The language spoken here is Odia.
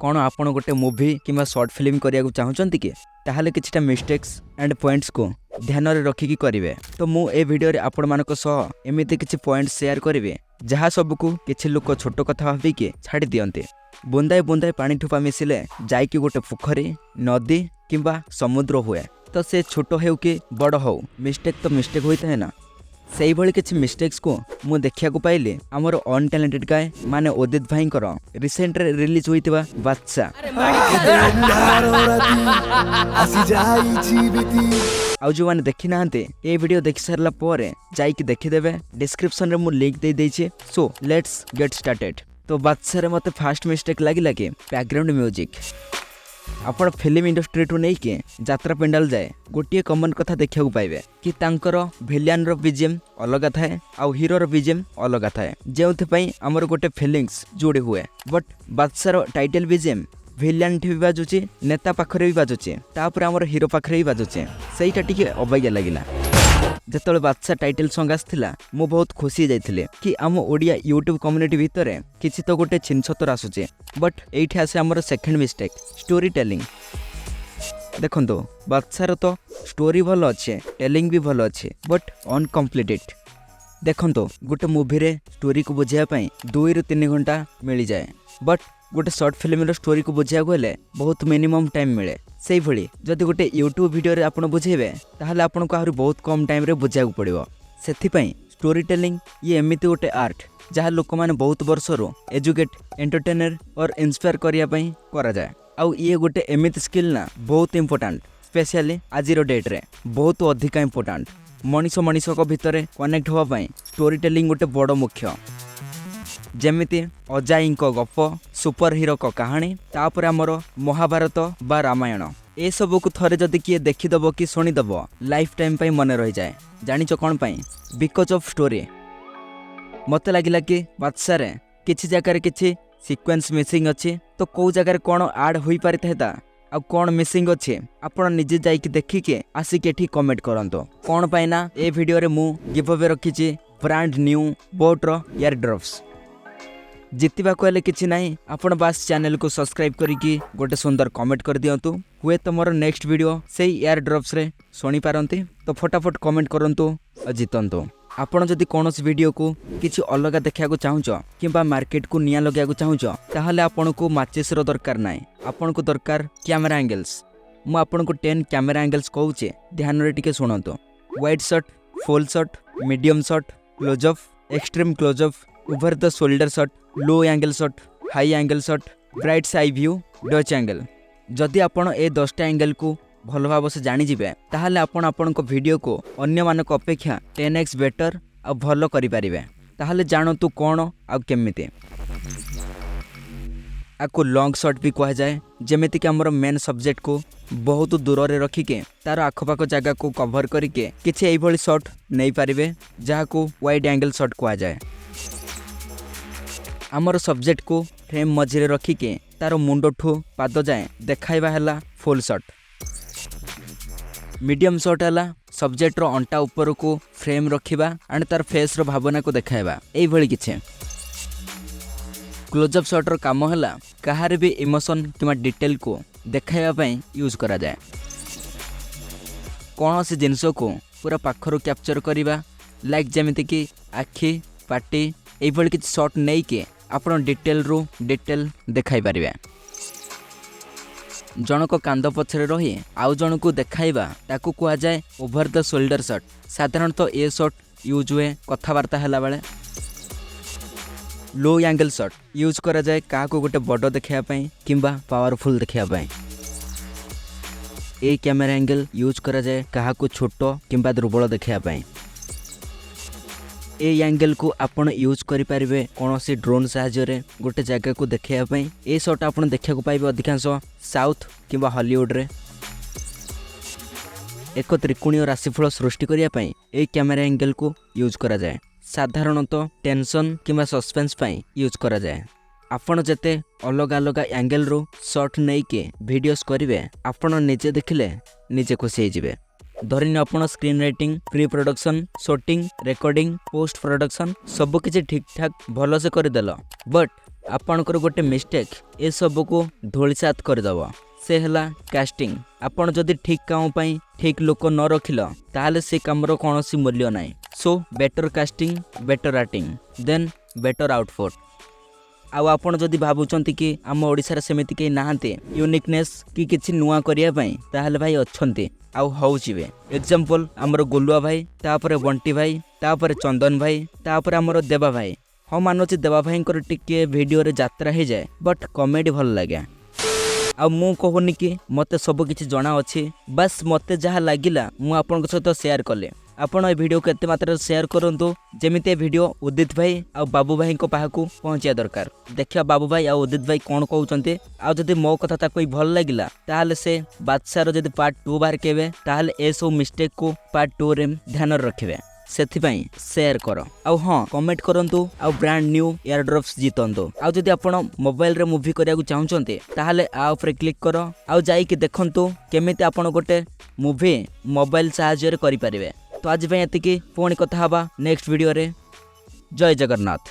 କ'ଣ ଆପଣ ଗୋଟେ ମୁଭି କିମ୍ବା ସର୍ଟ ଫିଲ୍ମ କରିବାକୁ ଚାହୁଁଛନ୍ତି କି? ତାହେଲେ କିଛିଟା ମିଷ୍ଟେକ୍ସ ଆଣ୍ଡ ପଏଣ୍ଟସକୁ ଧ୍ୟାନରେ ରଖିକି କରିବେ। ତ ମୁଁ ଏ ଭିଡ଼ିଓରେ ଆପଣମାନଙ୍କ ସହ ଏମିତି କିଛି ପଏଣ୍ଟ ସେୟାର କରିବି, ଯାହା ସବୁକୁ କିଛି ଲୋକ ଛୋଟ କଥା ଭାବିକି ଛାଡ଼ି ଦିଅନ୍ତି। ବୁନ୍ଦାଏ ବୁନ୍ଦାଏ ପାଣି ଠୋପା ମିଶିଲେ ଯାଇକି ଗୋଟେ ପୋଖରୀ, ନଦୀ କିମ୍ବା ସମୁଦ୍ର ହୁଏ। ତ ସେ ଛୋଟ ହେଉ କି ବଡ଼ ହଉ, ମିଷ୍ଟେକ୍ ତ ମିଷ୍ଟେକ୍ ହୋଇଥାଏ ନା। ସେଇଭଳି କିଛି ମିଷ୍ଟେକ୍ସକୁ ମୁଁ ଦେଖିବାକୁ ପାଇଲି ଆମର ଅନଟ୍ୟାଲେଣ୍ଟେଡ୍ ଗାଏ ମାନେ ଉଦିତ ଭାଇଙ୍କର ରିସେଣ୍ଟରେ ରିଲିଜ୍ ହୋଇଥିବା ବାଦଶା। ଅନ୍ଧାର ରାତି ଆସି ଯାଇଛି ବିତି। ଆଉ ଯେଉଁମାନେ ଦେଖିନାହାନ୍ତି, ଏ ଭିଡ଼ିଓ ଦେଖି ସାରିଲା ପରେ ଯାଇକି ଦେଖିଦେବେ। ଡିସ୍କ୍ରିପ୍ସନରେ ମୁଁ ଲିଙ୍କ୍ ଦେଇଦେଇଛି। So let's get started. ତ ବାଦଶାରେ ମୋତେ ଫାଷ୍ଟ ମିଷ୍ଟେକ୍ ଲାଗିଲା କି ବ୍ୟାକଗ୍ରାଉଣ୍ଡ ମ୍ୟୁଜିକ୍। ଆପଣ ଫିଲ୍ମ ଇଣ୍ଡଷ୍ଟ୍ରିଠୁ ନେଇକି ଯାତ୍ରା ପେଣ୍ଡାଲ ଯାଏ ଗୋଟିଏ କମନ୍ କଥା ଦେଖିବାକୁ ପାଇବେ କି ତାଙ୍କର ଭିଲିଆନର ବିଜିଏମ୍ ଅଲଗା ଥାଏ ଆଉ ହିରୋର ବିଜିଏମ୍ ଅଲଗା ଥାଏ, ଯେଉଁଥିପାଇଁ ଆମର ଗୋଟେ ଫିଲିଙ୍ଗସ୍ ଯୋଡ଼ି ହୁଏ। ବଟ୍ ବାଦଶାର ଟାଇଟେଲ୍ ବିଜିଏମ୍ ଭିଲିଆନଠି ବି ବାଜୁଛି, ନେତା ପାଖରେ ବି ବାଜୁଛି, ତାପରେ ଆମର ହିରୋ ପାଖରେ ବି ବାଜୁଛି। ସେଇଟା ଟିକେ ଅବାଗିଆ ଲାଗିଲା। ଯେତେବେଳେ ବାଦଶା ଟାଇଟେଲ୍ ସଙ୍ଗ୍ ଆସିଥିଲା, ମୁଁ ବହୁତ ଖୁସି ହେଇଯାଇଥିଲି କି ଆମ ଓଡ଼ିଆ ୟୁଟ୍ୟୁବ୍ କମ୍ୟୁନିଟି ଭିତରେ କିଛି ତ ଗୋଟେ ଛିନଛତର ଆସୁଛି। ବଟ୍ ଏଇଠି ଆସେ ଆମର ସେକେଣ୍ଡ ମିଷ୍ଟେକ୍, ଷ୍ଟୋରି ଟେଲିଂ। ଦେଖନ୍ତୁ, ବାଦଶାର ତ ଷ୍ଟୋରି ଭଲ ଅଛି, ଟେଲିଂ ବି ଭଲ ଅଛି, ବଟ୍ ଅନକମ୍ପ୍ଲିଟେଡ୍। ଦେଖନ୍ତୁ, ଗୋଟେ ମୁଭିରେ ଷ୍ଟୋରିକୁ ବୁଝିବା ପାଇଁ 2ରୁ 3 ଘଣ୍ଟା ମିଳିଯାଏ, ବଟ୍ ଗୋଟେ ସର୍ଟ ଫିଲ୍ମର ଷ୍ଟୋରିକୁ ବୁଝିବାକୁ ହେଲେ ବହୁତ ମିନିମମ୍ ଟାଇମ୍ ମିଳେ। ସେଇଭଳି ଯଦି ଗୋଟେ ୟୁଟ୍ୟୁବ୍ ଭିଡ଼ିଓରେ ଆପଣ ବୁଝେଇବେ, ତାହେଲେ ଆପଣଙ୍କୁ ଆହୁରି ବହୁତ କମ୍ ଟାଇମ୍ରେ ବୁଝିବାକୁ ପଡ଼ିବ। ସେଥିପାଇଁ ଷ୍ଟୋରି ଟେଲିଂ ଇଏ ଏମିତି ଗୋଟେ ଆର୍ଟ, ଯାହା ଲୋକମାନେ ବହୁତ ବର୍ଷରୁ ଏଜୁକେଟ୍, ଏଣ୍ଟରଟେନର ଅର୍ ଇନ୍ସପାୟାର କରିବା ପାଇଁ କରାଯାଏ। ଆଉ ଇଏ ଗୋଟେ ଏମିତି ସ୍କିଲ୍ ନା, ବହୁତ ଇମ୍ପୋର୍ଟାଣ୍ଟ। ସ୍ପେଶିଆଲି ଆଜିର ଡେଟ୍ରେ ବହୁତ ଅଧିକା ଇମ୍ପୋର୍ଟାଣ୍ଟ। ମଣିଷ ମଣିଷଙ୍କ ଭିତରେ କନେକ୍ଟ ହେବା ପାଇଁ ଷ୍ଟୋରି ଟେଲିଂ ଗୋଟେ ବଡ଼ ମୁଖ୍ୟ। ଯେମିତି ଅଜାଇଙ୍କ ଗପ, ସୁପର ହିରୋଙ୍କ କାହାଣୀ, ତାପରେ ଆମର ମହାଭାରତ ବା ରାମାୟଣ, ଏସବୁକୁ ଥରେ ଯଦି କିଏ ଦେଖିଦେବ କି ଶୁଣିଦେବ, ଲାଇଫ୍ ଟାଇମ୍ ପାଇଁ ମନେ ରହିଯାଏ। ଜାଣିଛ କ'ଣ ପାଇଁ? Because of story. ମୋତେ ଲାଗିଲା କି ବାଦଶାରେ କିଛି ଜାଗାରେ କିଛି ସିକ୍ୱେନ୍ସ ମିସିଂ ଅଛି। ତ କେଉଁ ଜାଗାରେ କ'ଣ ଆଡ଼୍ ହୋଇପାରିଥାଏ ତା ଆଉ କ'ଣ ମିସିଂ ଅଛି, ଆପଣ ନିଜେ ଯାଇକି ଦେଖିକି ଆସିକି ଏଠି କମେଣ୍ଟ କରନ୍ତୁ। କ'ଣ ପାଇଁ ନା ଏ ଭିଡ଼ିଓରେ ମୁଁ ଗିଭ୍ ଆୱେ ରଖିଛି ବ୍ରାଣ୍ଡ ନ୍ୟୁ ବୋଟ୍ର ଇୟର ଡ୍ରପ୍ସ। ଜିତିବାକୁ ହେଲେ କିଛି ନାହିଁ, ଆପଣ ବାସ୍ ଚ୍ୟାନେଲକୁ ସବସ୍କ୍ରାଇବ୍ କରିକି ଗୋଟେ ସୁନ୍ଦର କମେଣ୍ଟ କରିଦିଅନ୍ତୁ। ହୁଏତ ମୋର ନେକ୍ସଟ ଭିଡ଼ିଓ ସେଇ ଇୟର ଡ୍ରପ୍ସରେ ଶୁଣିପାରନ୍ତି। ତ ଫଟାଫଟ କମେଣ୍ଟ କରନ୍ତୁ ଆଉ ଜିତନ୍ତୁ। ଆପଣ ଯଦି କୌଣସି ଭିଡ଼ିଓକୁ କିଛି ଅଲଗା ଦେଖିବାକୁ ଚାହୁଁଛ କିମ୍ବା ମାର୍କେଟକୁ ନିଆଁ ଲଗାଇବାକୁ ଚାହୁଁଛ, ତାହେଲେ ଆପଣଙ୍କୁ ମାଚିସ୍ର ଦରକାର ନାହିଁ, ଆପଣଙ୍କୁ ଦରକାର କ୍ୟାମେରା ଆଙ୍ଗେଲ୍ସ। ମୁଁ ଆପଣଙ୍କୁ 10 କ୍ୟାମେରା ଆଙ୍ଗେଲ୍ସ କହୁଛି, ଧ୍ୟାନରେ ଟିକେ ଶୁଣନ୍ତୁ। Wide shot, full shot, medium shot, close up, extreme close up, over the shoulder shot, low angle shot, high angle shot, bird's eye view, Dutch angle. ଯଦି ଆପଣ ଏ 10ଟା ଆଙ୍ଗେଲକୁ ଭଲ ଭାବରେ ଜାଣିଯିବେ, ତାହେଲେ ଆପଣ ଆପଣଙ୍କ ଭିଡ଼ିଓକୁ ଅନ୍ୟମାନଙ୍କ ଅପେକ୍ଷା 10x better ଆଉ ଭଲ କରିପାରିବେ। ତାହେଲେ ଜାଣନ୍ତୁ କ'ଣ ଆଉ କେମିତି। ଆକୁ ଲଙ୍ଗ୍ ସଟ୍ ବି କୁହାଯାଏ। ଯେମିତିକି ଆମର ମେନ୍ ସବଜେକ୍ଟକୁ ବହୁତ ଦୂରରେ ରଖିକି ତାର ଆଖପାଖ ଜାଗାକୁ କଭର କରିକି କିଛି ଏଇଭଳି ସଟ୍ ନେଇପାରିବେ, ଯାହାକୁ ୱାଇଡ୍ ଆଙ୍ଗେଲ୍ ସଟ୍ କୁହାଯାଏ। ଆମର ସବଜେକ୍ଟକୁ ଫ୍ରେମ୍ ମଝିରେ ରଖିକି ତାର ମୁଣ୍ଡଠୁ ପାଦ ଯାଏଁ ଦେଖାଇବା ହେଲା ଫୁଲ୍ ସଟ୍। ମିଡ଼ିୟମ୍ ସଟ୍ ହେଲା ସବଜେକ୍ଟର ଅଣ୍ଟା ଉପରକୁ ଫ୍ରେମ୍ ରଖିବା ଆଣ୍ଡ ତାର ଫେସ୍ର ଭାବନାକୁ ଦେଖାଇବା, ଏଇଭଳି କିଛି। କ୍ଲୋଜଅପ୍ ସଟ୍ର କାମ ହେଲା କାହାର ବି ଇମୋସନ୍ କିମ୍ବା ଡିଟେଲକୁ ଦେଖାଇବା ପାଇଁ ୟୁଜ୍ କରାଯାଏ। କୌଣସି ଜିନିଷକୁ ପୁରା ପାଖରୁ କ୍ୟାପଚର୍ କରିବା, ଲାଇକ୍ ଯେମିତିକି ଆଖି, ପାଟି, ଏଇଭଳି କିଛି ସଟ୍ ନେଇକି ଆପଣ ଡିଟେଲରୁ ଡିଟେଲ ଦେଖାଇ ପାରିବେ। ଜଣକ କାନ୍ଧ ପଛରେ ରହି ଆଉ ଜଣକୁ ଦେଖାଇବା, ତାକୁ କୁହାଯାଏ ଓଭର the shoulder short. ସାଧାରଣତଃ ଏ ସଟ୍ ୟୁଜ୍ ହୁଏ କଥାବାର୍ତ୍ତା ହେଲାବେଳେ। ଲୋ ଆଙ୍ଗେଲ୍ ସଟ୍ ୟୁଜ୍ କରାଯାଏ କାହାକୁ ଗୋଟେ ବଡ଼ ଦେଖାଇବା ପାଇଁ କିମ୍ବା ପାୱାରଫୁଲ୍ ଦେଖାଇବା ପାଇଁ। ଏଇ କ୍ୟାମେରା ଆଙ୍ଗେଲ୍ ୟୁଜ୍ କରାଯାଏ କାହାକୁ ଛୋଟ କିମ୍ବା ଦୁର୍ବଳ ଦେଖାଇବା ପାଇଁ। ଏଇ ଆଙ୍ଗେଲକୁ ଆପଣ ୟୁଜ୍ କରିପାରିବେ କୌଣସି ଡ୍ରୋନ୍ ସାହାଯ୍ୟରେ ଗୋଟେ ଜାଗାକୁ ଦେଖାଇବା ପାଇଁ। ଏ ସଟ୍ ଆପଣ ଦେଖିବାକୁ ପାଇବେ ଅଧିକାଂଶ ସାଉଥ୍ କିମ୍ବା ହଲିଉଡ଼ରେ। ଏକ ତ୍ରିକୋଣୀୟ ରାଶିଫଳ ସୃଷ୍ଟି କରିବା ପାଇଁ ଏଇ କ୍ୟାମେରା ଆଙ୍ଗେଲକୁ ୟୁଜ୍ କରାଯାଏ। ସାଧାରଣତଃ ଟେନସନ୍ କିମ୍ବା ସସ୍ପେନ୍ସ ପାଇଁ ୟୁଜ୍ କରାଯାଏ। ଆପଣ ଯେତେ ଅଲଗା ଅଲଗା ଆଙ୍ଗେଲରୁ ସଟ୍ ନେଇକି ଭିଡ଼ିଓସ୍ କରିବେ, ଆପଣ ନିଜେ ଦେଖିଲେ ନିଜେ ଖୁସି ହେଇଯିବେ। ଧରିନିଅ ଆପଣ screen writing, pre production, shooting, recording, post production ସବୁକିଛି ଠିକ୍ଠାକ୍ ଭଲସେ କରିଦେଲ, ବଟ୍ ଆପଣଙ୍କର ଗୋଟେ ମିଷ୍ଟେକ୍ ଏସବୁକୁ ଧୂଳିସାତ କରିଦେବ। ସେ ହେଲା କାଷ୍ଟିଂ। ଆପଣ ଯଦି ଠିକ୍ କାମ ପାଇଁ ଠିକ୍ ଲୋକ ନ ରଖିଲ, ତାହେଲେ ସେ କାମର କୌଣସି ମୂଲ୍ୟ ନାହିଁ। So better casting, better acting, then better output. ଆଉ ଆପଣ ଯଦି ଭାବୁଛନ୍ତି କି ଆମ ଓଡ଼ିଶାରେ ସେମିତି କେହି ନାହାନ୍ତି ୟୁନିକନେସ୍ କି କିଛି ନୂଆ କରିବା ପାଇଁ, ତାହେଲେ ଭାଇ ଅଛନ୍ତି ଆଉ ହେଉଛି ବି। ଏକ୍ଜାମ୍ପଲ୍ ଆମର ଗୋଲୁଆ ଭାଇ, ତାପରେ ବଣ୍ଟି ଭାଇ, ତାପରେ ଚନ୍ଦନ ଭାଇ, ତାପରେ ଆମର ଦେବା ଭାଇ। ହଁ, ମାନୁଛି, ଦେବା ଭାଇଙ୍କର ଟିକେ ଭିଡ଼ିଓରେ ଯାତ୍ରା ହେଇଯାଏ, ବଟ୍ କମେଡ଼ି ଭଲ ଲାଗେ। ଆଉ ମୁଁ କହୁନି କି ମୋତେ ସବୁ କିଛି ଜଣା ଅଛି, ବାସ୍ ମୋତେ ଯାହା ଲାଗିଲା ମୁଁ ଆପଣଙ୍କ ସହିତ ସେୟାର କଲି। ଆପଣ ଏ ଭିଡ଼ିଓକୁ ଏତେ ମାତ୍ରାରେ ସେୟାର କରନ୍ତୁ, ଯେମିତି ଏ ଭିଡ଼ିଓ ଉଦିତ ଭାଇ ଆଉ ବାବୁ ଭାଇଙ୍କ ପାଖକୁ ପହଞ୍ଚିବା ଦରକାର। ଦେଖିବା ବାବୁ ଭାଇ ଆଉ ଉଦିତ ଭାଇ କ'ଣ କହୁଛନ୍ତି। ଆଉ ଯଦି ମୋ କଥା ତାକୁ ବି ଭଲ ଲାଗିଲା, ତାହେଲେ ସେ ବାଦଶାହର ଯଦି ପାର୍ଟ 2 ବାହାର କେବେ, ତାହେଲେ ଏସବୁ ମିଷ୍ଟେକ୍କୁ ପାର୍ଟ 2ରେ ଧ୍ୟାନରେ ରଖିବେ। ସେଥିପାଇଁ ସେୟାର କର ଆଉ ହଁ, କମେଣ୍ଟ କରନ୍ତୁ ଆଉ ବ୍ରାଣ୍ଡ ନ୍ୟୁ ଏୟାରଡ୍ରପ୍ସ ଜିତନ୍ତୁ। ଆଉ ଯଦି ଆପଣ ମୋବାଇଲରେ ମୁଭି କରିବାକୁ ଚାହୁଁଛନ୍ତି, ତାହେଲେ ଆ ଉପରେ କ୍ଲିକ୍ କର ଆଉ ଯାଇକି ଦେଖନ୍ତୁ କେମିତି ଆପଣ ଗୋଟେ ମୁଭି ମୋବାଇଲ ସାହାଯ୍ୟରେ କରିପାରିବେ। ତ ଆଜି ପାଇଁ ଏତିକି। ପୁଣି କଥା ହେବା ନେକ୍ସଟ ଭିଡ଼ିଓରେ। ଜୟ ଜଗନ୍ନାଥ।